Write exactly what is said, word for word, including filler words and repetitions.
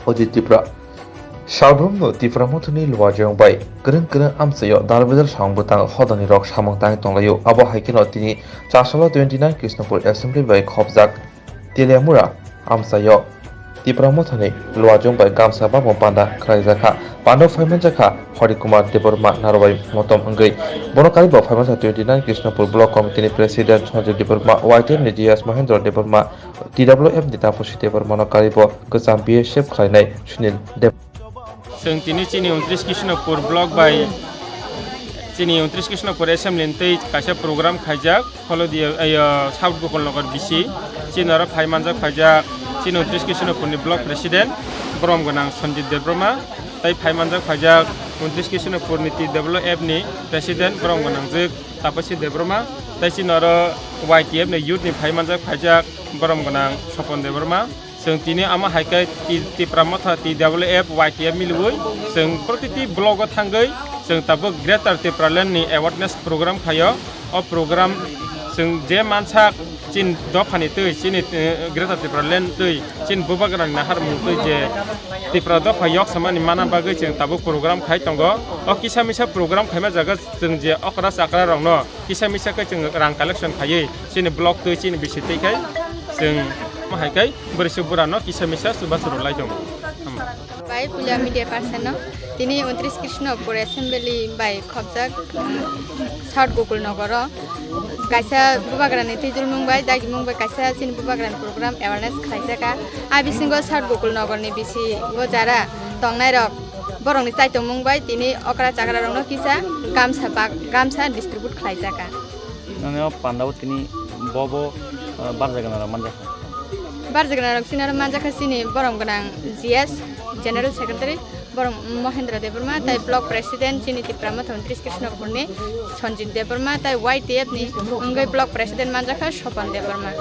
Odi Tripura. Salbrumno Tipra Mothani luajwng bai kwrwng kwrwng amchaio dal bedal samung bwtang hodani rok samung tangwi tonglaio. Abo hai kheno tini chasalo twenty nine Krishnapur Assembly bai khopjak Teliamura amchaio Tipra Mothani luajwng bai gamsa babo panda khlaijakha. Pando phaimanjakha Hari Kumar Debbarma, Narwai Motom wngwi. Bono karibo phaimansa twenty nine Krishnapur Block Committee ni President Sanjay Debbarma, Y T F ni G S Mahendra Debbarma, T W F ni Taposi Debbarmano karibo kwcham B S F khlainai Sunil Deb. Chwng tini chini untris Krishnapur block bai chini untris Krishnapur assembly ni twi kaisa program khaijak, Holodia, ayo, South Gokulnagar B C. Chini oro phai manjak phaijak chini untris Krishnapur ni block president borom gwnang Sanjit Debbarma, tai phai manjak phaijak untris Krishnapur ni T W F ni president borom gwnang jwk Taposi Debbarma, tai chini oro Y T F ni youth ni phai manjak phaijak borom gwnang Sopon Debbarma. Chwng tini amo hai khe Ti-, Tipra Motha T W F Y T F miliwi chwng protiti block o thangwi chwng tabuk Greater Tipraland ni awareness program khaio. O program chwng je mansak chini dophani twi, chini, eh, Greater Tipraland twi, chini bubagrani naharmung twi je Tipra dopha yok samani mana bagwi chwng tabuk program khai tongo. O kisa misa program khaima jaga chwng je okra chakra rokno kisa misa khe chwng rang collection khaiwi chini block twi chini bisi twi khai chwng mo hai khai bwrwi se bura no kisa misa chubachu rw lai tongo. Bai puila media person no tini untris Krishnapur assembly bai khopjak, um, South Gokul Nogoro kaisa bubagrani twijlmung bai dagimung bai kaisa chini bubagrani program awareness khlaijaka. A bisingo South Gokul Nogor ni bisi o jara tongnai rok borokni chaitongmung bai tini okra chakra rokno kisa gamsa bag-, gamsa distribute khlaijaka. Nangni o pandao tini bobo, ah, barjagana rok manjakha. Barjagana rok chini oro manjakha chini borom gwnang G S General Secretary borom Mohendra Debbarma, tai block president chini Tipra Motha untris Krishnapurni Sanjit Debbarma, tai Y T F ni wngwi block president manjakha Sopon Debbarma.